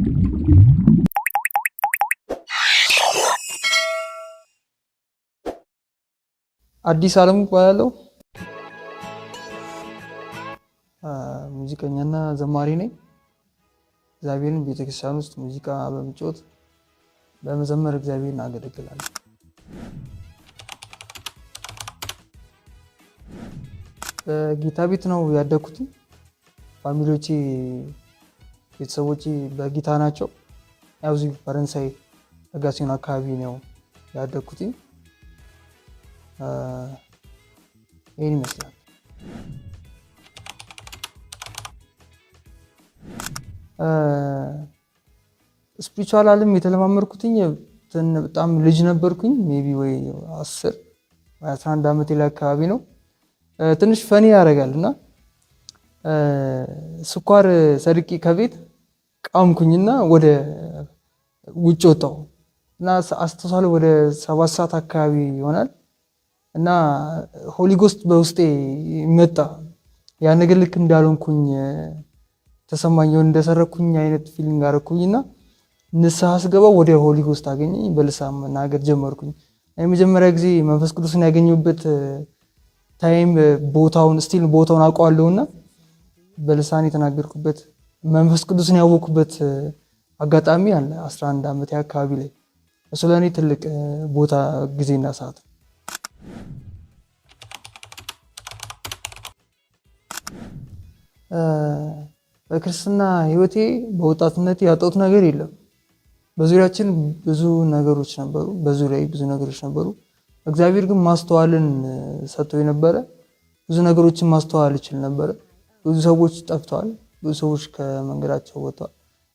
አዲስ አለሙ እባላለሁ። ሙዚቀኛና ዘማሪ ነኝ። እግዚአብሔርን ቤተክርስቲያን ውስጥ ሙዚቃ በመጫወት፣ በመዘመር እግዚአብሔርን አገለግላለሁ። በጌታ ቤት ነው ያደግኩት። Family ዎቼ፣ ቤተሰቦቼ በጌታ ናቸው። ያው እዚህ ፈረንሳይ ለጋሲዮን አካባቢ ነው ያደግኩት። ይህን ይመስላል። Spiritual ዓለም የተለማመድኩትኝ በጣም ልጅ ነበርኩኝ። Maybe ወይ 10 ወይ 11 ዓመቴ ላይ አካባቢ ነው። ትንሽ funny ያደርጋል እና ስኳር ሰርቄ ከቤት ቃምኩኝና ወደ ውጭ ወጣሁ እና አስታውሳለሁ ወደ 7 ሰዓት አካባቢ ይሆናል እና Holy Ghost በውስጤ መጣ። ያ ነገር ልክ እንዳልሆንኩኝ ተሰማኝ። የሆነ እንደሰረኩኝ አይነት feeling አደረኩኝ እና ንስሐ ስገባ ወደ Holy Ghost አገኘኝ። በልሳን መናገር ጀመርኩኝ። የመጀመሪያ ጊዜ መንፈስ ቅዱስን ያገኘሁበት time ቦታውን still ቦታውን አውቀዋለሁና በልሳን የተናገርኩበት፣ መንፈስ ቅዱስን ያወቅኩበት አጋጣሚ አለ 11 ዓመቴ አካባቢ ላይ። እሱ ለእኔ ትልቅ ቦታ፣ ጊዜና ሰዓት ነው። በክርስትና ሕይወቴ በወጣትነት ያጣሁት ነገር የለም። በዙሪያችን ብዙ ነገሮች ነበሩ፣ በዙሪያዬ ብዙ ነገሮች ነበሩ። እግዚአብሔር ግን ማስተዋልን ሰጥቶ ነበረ። ብዙ ነገሮችን ማስተዋል እችል ነበረ። ብዙ ሰዎች ጠፍተዋል። ብዙ ሰዎች ከመንገዳቸው ወጥተዋል።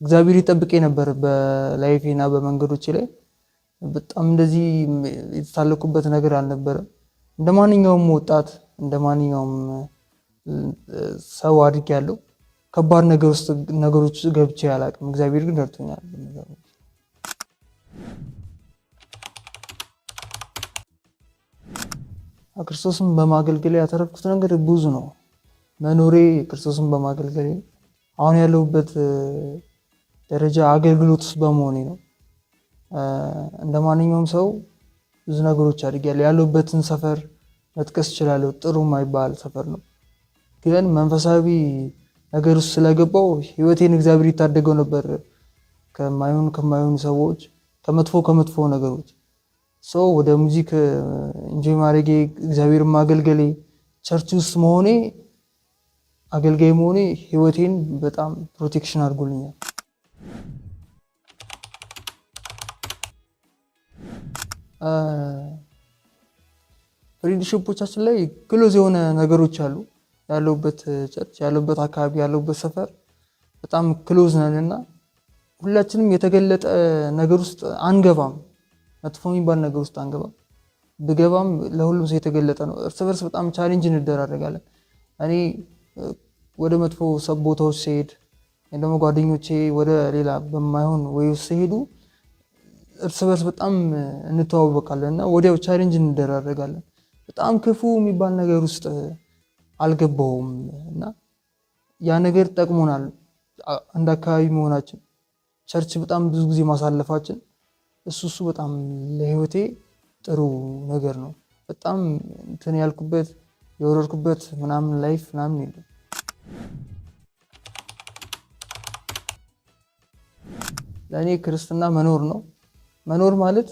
እግዚአብሔር ይጠብቀኝ ነበር በ life ኤ እና በመንገዶቼ ላይ። በጣም እንደዚህ የተሳለኩበት ነገር አልነበረም። እንደ ማንኛውም ወጣት፣ እንደ ማንኛውም ሰው አድጌያለሁ። ከባድ ነገር ውስጥ፣ ነገሮች ውስጥ ገብቼ አላውቅም። እግዚአብሔር ግን ረድቶኛል። ክርስቶስን በማገልገል ያተረፍኩት ነገር ብዙ ነው። መኖሬ ክርስቶስን በማገልገሌ፣ አሁን ያለሁበት ደረጃ አገልግሎት ውስጥ በመሆኔ ነው። እንደ ማንኛውም ሰው ብዙ ነገሮች አድርጌያለሁ። ያለሁበትን ሰፈር መጥቀስ እችላለሁ። ጥሩ የማይባል ሰፈር ነው። ግን መንፈሳዊ ነገር ውስጥ ስለገባው ህይወቴን እግዚአብሔር ይታደገው ነበር ከማይሆኑ ከማይሆኑ ሰዎች፣ ከመጥፎ ከመጥፎ ነገሮች። So ወደ music enjoy ማድረጌ፣ እግዚአብሔር ማገልገሌ፣ church ውስጥ መሆኔ፣ አገልጋይ መሆኔ ህይወቴን በጣም protection አድርጎልኛል። Friendship ኦቻችን ላይ close የሆነ ነገሮች አሉ። ያለሁበት church፣ ያለሁበት አካባቢ፣ ያለሁበት ሰፈር በጣም close ነን እና ሁላችንም የተገለጠ ነገር ውስጥ አንገባም። መጥፎ የሚባል ነገር ውስጥ አንገባም። ብገባም ለሁሉም ሰው የተገለጠ ነው። እርስ በርስ በጣም challenge እንደራረጋለን። እኔ ወደ መጥፎ ቦታዎች ስሄድ ወይም ደግሞ ጓደኞቼ ወደ ሌላ በማይሆን ወይ ሲሄዱ እርስ በርስ በጣም እንተዋወቃለን እና ወዲያው challenge እንደራረጋለን። በጣም ክፉ የሚባል ነገር ውስጥ አልገባሁም እና ያ ነገር ጠቅሞናል። አንድ አካባቢ መሆናችን፣ church በጣም ብዙ ጊዜ ማሳለፋችን እሱ እሱ በጣም ለህይወቴ ጥሩ ነገር ነው። በጣም እንትን ያልኩበት፣ የወረድኩበት ምናምን life ምናምን የለም። ለእኔ ክርስትና መኖር ነው። መኖር ማለት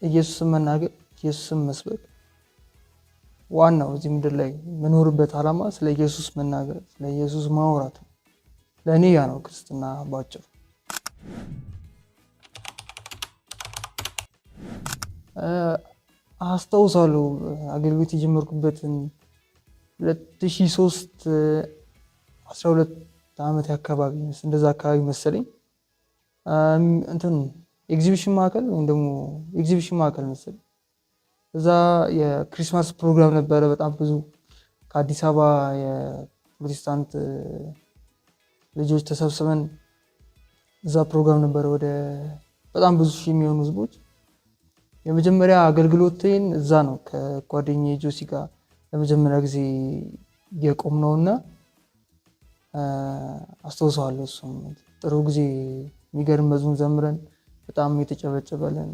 ኢየሱስን መናገር፣ ኢየሱስን መስበክ። ዋናው እዚህ ምድር ላይ የምኖርበት ዓላማ ስለ ኢየሱስ መናገር፣ ስለ ኢየሱስ ማውራት ነው። ለእኔ ያ ነው ክርስትና ባጭሩ። አስታውሳለሁ አገልግሎት የጀመርኩበትን 2003፣ 12 ዓመት አካባቢ፣ እንደዛ አካባቢ መሰለኝ። እንትን ኤግዚቢሽን ማዕከል ወይም ደግሞ ኤግዚቢሽን ማዕከል መሰለኝ። እዛ የ Christmas ፕሮግራም ነበረ። በጣም ብዙ ከአዲስ አበባ የፕሮቴስታንት ልጆች ተሰብስበን እዛ ፕሮግራም ነበረ። ወደ በጣም ብዙ ሺህ የሚሆኑ ህዝቦች። የመጀመሪያ አገልግሎቴን እዛ ነው ከጓደኛዬ ጆሲ ጋር ለመጀመሪያ ጊዜ የቆምነው እና አስታውሰዋለሁ። እሱም ጥሩ ጊዜ የሚገርም መዝሙር ዘምረን በጣም የተጨበጨበልን፣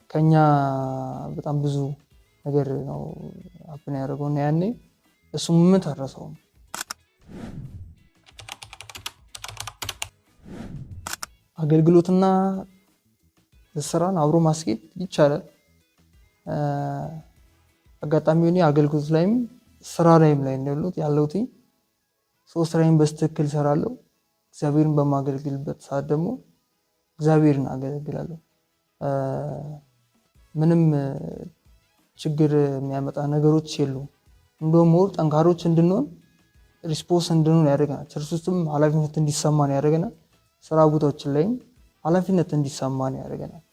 ከኛ በጣም ብዙ ነገር ነው happen ያደረገው እና ያኔ እሱ moment አልረሳውም። አገልግሎትና ስራን አብሮ ማስኬድ ይቻላል። አጋጣሚ ሆኔ አገልግሎት ላይም ስራ ላይም ላይ ነው ያለሁት። So ስራዬን በትክክል እሰራለሁ። እግዚአብሔርን በማገልግልበት ሰዓት ደግሞ እግዚአብሔርን አገለግላለሁ። ምንም ችግር የሚያመጣ ነገሮች የሉም። እንደውም more ጠንካሮች እንድንሆን፣ response እንድንሆን ያደርገናል። Church ውስጥም ኃላፊነት እንዲሰማን ያደርገናል። ስራ ቦታዎችን ላይም ኃላፊነት እንዲሰማን ያደርገናል።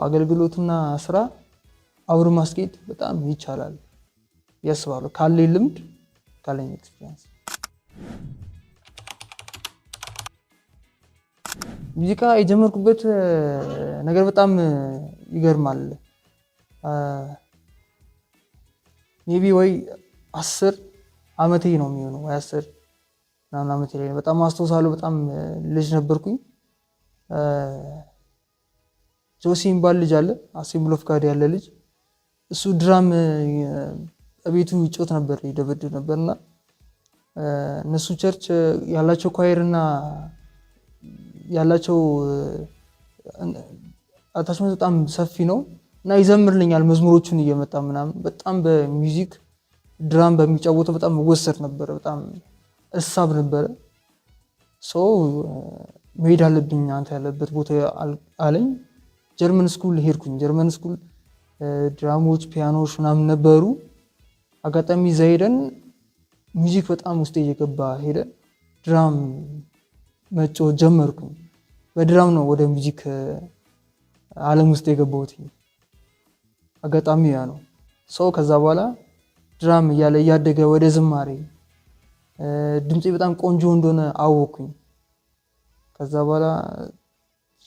አገልግሎትና ስራ አብሮ ማስኬድ በጣም ይቻላል ያስባሉ፣ ካለኝ ልምድ፣ ካለኝ experience። ሙዚቃ የጀመርኩበት ነገር በጣም ይገርማል። Maybe ወይ 10 አመቴ ነው የሚሆነው፣ ወይ 10 ምናምን አመቴ ላይ፣ በጣም አስታውሳለሁ። በጣም ልጅ ነበርኩኝ። ጆሲ የሚባል ልጅ አለ፣ Assembly of God ያለ ልጅ። እሱ drum ቤቱ ይጫወት ነበር፣ ይደበድብ ነበር። እና እነሱ church ያላቸው choir እና ያላቸው attachment በጣም ሰፊ ነው እና ይዘምርልኛል መዝሙሮቹን እየመጣ ምናምን። በጣም በ music drum በሚጫወተው በጣም እወሰድ ነበረ፣ በጣም እሳብ ነበረ። So መሄድ አለብኝ አንተ ያለበት ቦታ አለኝ። ጀርመን school ሄድኩኝ። ጀርመን school drum ኦች፣ ፒያኖች ምናምን ነበሩ። አጋጣሚ እዛ ሄደን music በጣም ውስጤ እየገባ ሄደ። Drum መጫወት ጀመርኩኝ። በ drum ነው ወደ music ዓለም ውስጥ የገባሁት። አጋጣሚ ያ ነው። So ከዛ በኋላ drum እያለ እያደገ ወደ ዝማሬ፣ ድምፄ በጣም ቆንጆ እንደሆነ አወኩኝ። ከዛ በኋላ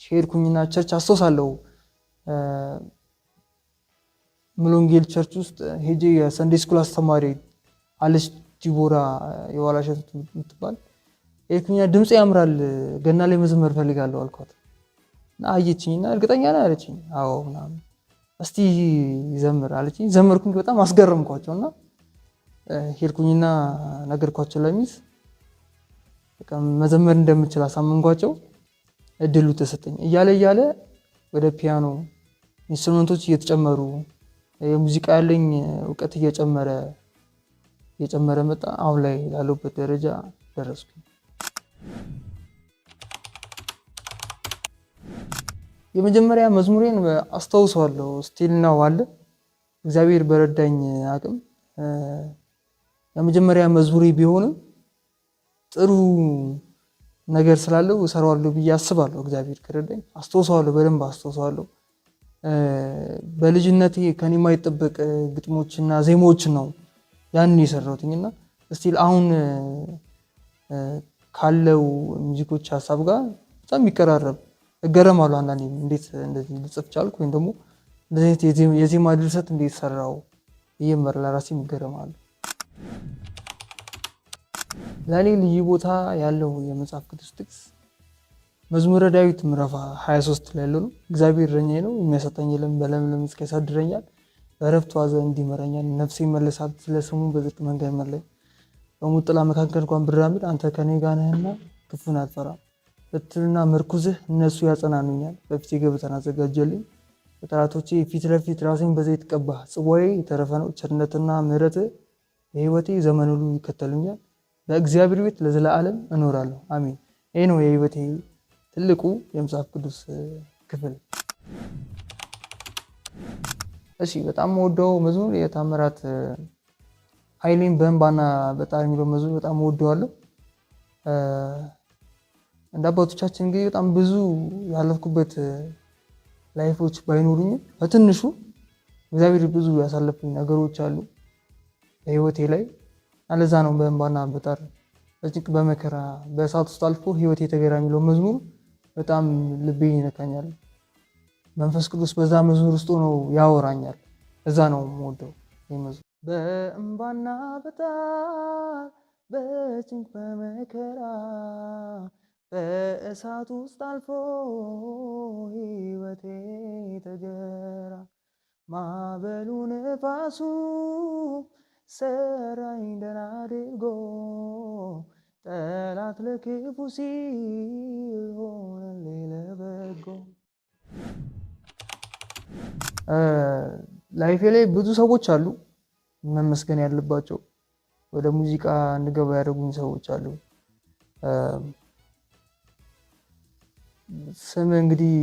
ሄድኩኝና church አስታውሳለሁ፣ ሙሉ ወንጌል church ውስጥ ሄጄ የ Sunday school አስተማሪ አለች፣ ዲቦራ የዋላሸት የምትባል። ሄድኩኝና ድምፄ ያምራል፣ ገና ላይ መዘመር ፈልጋለሁ አልኳት። እና አየችኝና እርግጠኛ ነህ አለችኝ። አዎ ምናምን፣ እስቲ ዘምር አለችኝ። ዘመርኩኝ፣ በጣም አስገረምኳቸው። እና ሄድኩኝና ነገርኳቸው ለ miss፣ በቃ መዘመር እንደምችል አሳመንኳቸው። እድሉ ተሰጠኝ። እያለ እያለ ወደ ፒያኖ instrument ኦች እየተጨመሩ፣ የሙዚቃ ያለኝ እውቀት እየጨመረ እየጨመረ መጣ። አሁን ላይ ላለሁበት ደረጃ ደረስኩኝ። የመጀመሪያ መዝሙሬን አስታውሰዋለሁ። Still now አለ። እግዚአብሔር በረዳኝ አቅም የመጀመሪያ መዝሙሬ ቢሆንም ጥሩ ነገር ስላለው እሰራዋለሁ ብዬ አስባለሁ። እግዚአብሔር ከረዳኝ አስታውሰዋለሁ፣ በደንብ አስታውሰዋለሁ። በልጅነቴ ከኔ የማይጠበቅ ግጥሞችና ዜማዎችን ነው ያንን የሰራሁትኝ። እና still አሁን ካለው music ኦች ሀሳብ ጋር በጣም የሚቀራረብ፣ እገረማለሁ አንዳንዴ እንዴት እንደዚህ ልጽፍ ቻልኩ ወይም ደግሞ እንደዚህ አይነት የዜማ ድርሰት እንዴት ሰራው እየመር ለራሴ እገረማለሁ። ለእኔ ልዩ ቦታ ያለው የመጽሐፍ ቅዱስ ጥቅስ መዝሙረ ዳዊት ምዕራፍ 23 ላይ ያለው ነው። እግዚአብሔር እረኛዬ ነው፣ የሚያሳጣኝ የለም፣ በለምለም መስክ ያሳድረኛል፣ በዕረፍት ውኃ ዘንድ ይመራኛል። ነፍሴን መለሳት፣ ስለ ስሙ በጽድቅ መንገድ መራኝ። በሞት ጥላ መካከል እንኳን ብራመድ አንተ ከእኔ ጋር ነህና ክፉን አልፈራም። በትርና ምርኩዝህ እነሱ ያጸናኑኛል። በፊቴ ገበታን አዘጋጀልኝ፣ በጠላቶቼ ፊት ለፊት ራሴን በዘይት ቀባህ። ጽዋዬ የተረፈ ነው። ቸርነትና ምሕረትህ በሕይወቴ ዘመን ሁሉ ይከተሉኛል። በእግዚአብሔር ቤት ለዘላለም እኖራለሁ። አሜን። ይህ ነው የሕይወቴ ትልቁ የመጽሐፍ ቅዱስ ክፍል። እሺ፣ በጣም ወደው መዝሙር የታምራት ኃይሌን በእንባና በጣር የሚለው መዝሙር በጣም እወደዋለሁ። እንደ አባቶቻችን እንግዲህ በጣም ብዙ ያለፍኩበት life ኦች ባይኖሩኝም በትንሹ እግዚአብሔር ብዙ ያሳለፉኝ ነገሮች አሉ በህይወቴ ላይ። ለዛ ነው በእንባና በጣር፣ በጭንቅ በመከራ በእሳት ውስጥ አልፎ ህይወቴ የተገራ የሚለው መዝሙር በጣም ልቤ ይነካኛል። መንፈስ ቅዱስ በዛ መዝሙር ውስጥ ሆኖ ያወራኛል። እዛ ነው የምወደው ይህ መዝሙር። በእንባና በጣር፣ በጭንቅ በመከራ በእሳት ውስጥ አልፎ ሕይወቴ ተገራ፣ ማዕበሉ ነፋሱ ሰራኝ ደህና አድርጎ፣ ጠላት ለክፉ ሲል ሆነልኝ ለበጎ። Life ኤ ላይ ብዙ ሰዎች አሉ መመስገን ያለባቸው። ወደ ሙዚቃ እንድገባ ያደረጉኝ ሰዎች አሉ። ስም እንግዲህ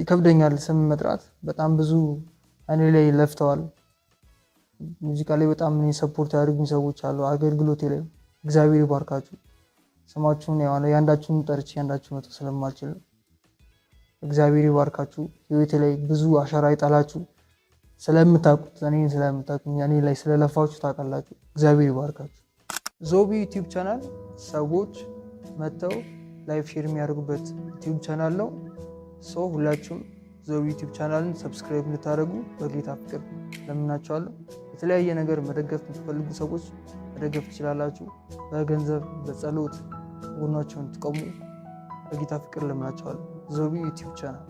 ይከብደኛል ስም መጥራት። በጣም ብዙ እኔ ላይ ለፍተዋል። ሙዚቃ ላይ በጣም እኔ support ያደርጉኝ ሰዎች አሉ። አገልግሎቴ ላይ እግዚአብሔር ይባርካችሁ። ስማችሁን የአንዳችሁን ጠርቼ የአንዳችሁ መቶ ስለማልችል እግዚአብሔር ይባርካችሁ። ህይወቴ ላይ ብዙ አሻራ ይጣላችሁ። ስለምታውቁት እኔን ስለምታውቁኝ እኔ ላይ ስለለፋችሁ ታውቃላችሁ። እግዚአብሔር ይባርካችሁ። ዞቢ YouTube channel ሰዎች መጥተው life share የሚያደርጉበት YouTube channel ነው። So ሁላችሁም ዞቢ YouTube channel ን subscribe እንድታደርጉ በጌታ ፍቅር ለምናችኋለሁ። የተለያየ ነገር መደገፍ የምትፈልጉ ሰዎች መደገፍ ትችላላችሁ። በገንዘብ፣ በጸሎት ጎናቸውን ትቆሙ በጌታ ፍቅር ለምናችኋለሁ። ዞቢ YouTube channel።